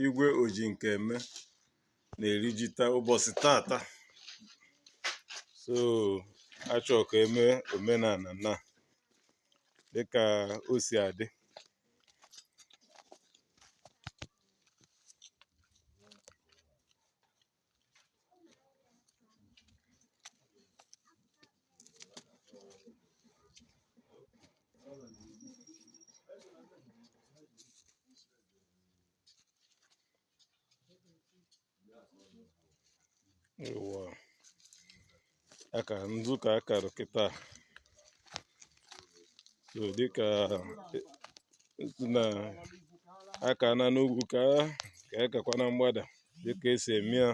Igwe Ojinkeme na-eri ji taa ụbọchị tata. So achọ ka eme omenala na dịka o si adị. Ewa. Aka nzu ka akara kịta. So dịka na aka na n'ugwu ka ekekwa na mgbada dịka esi eme ya.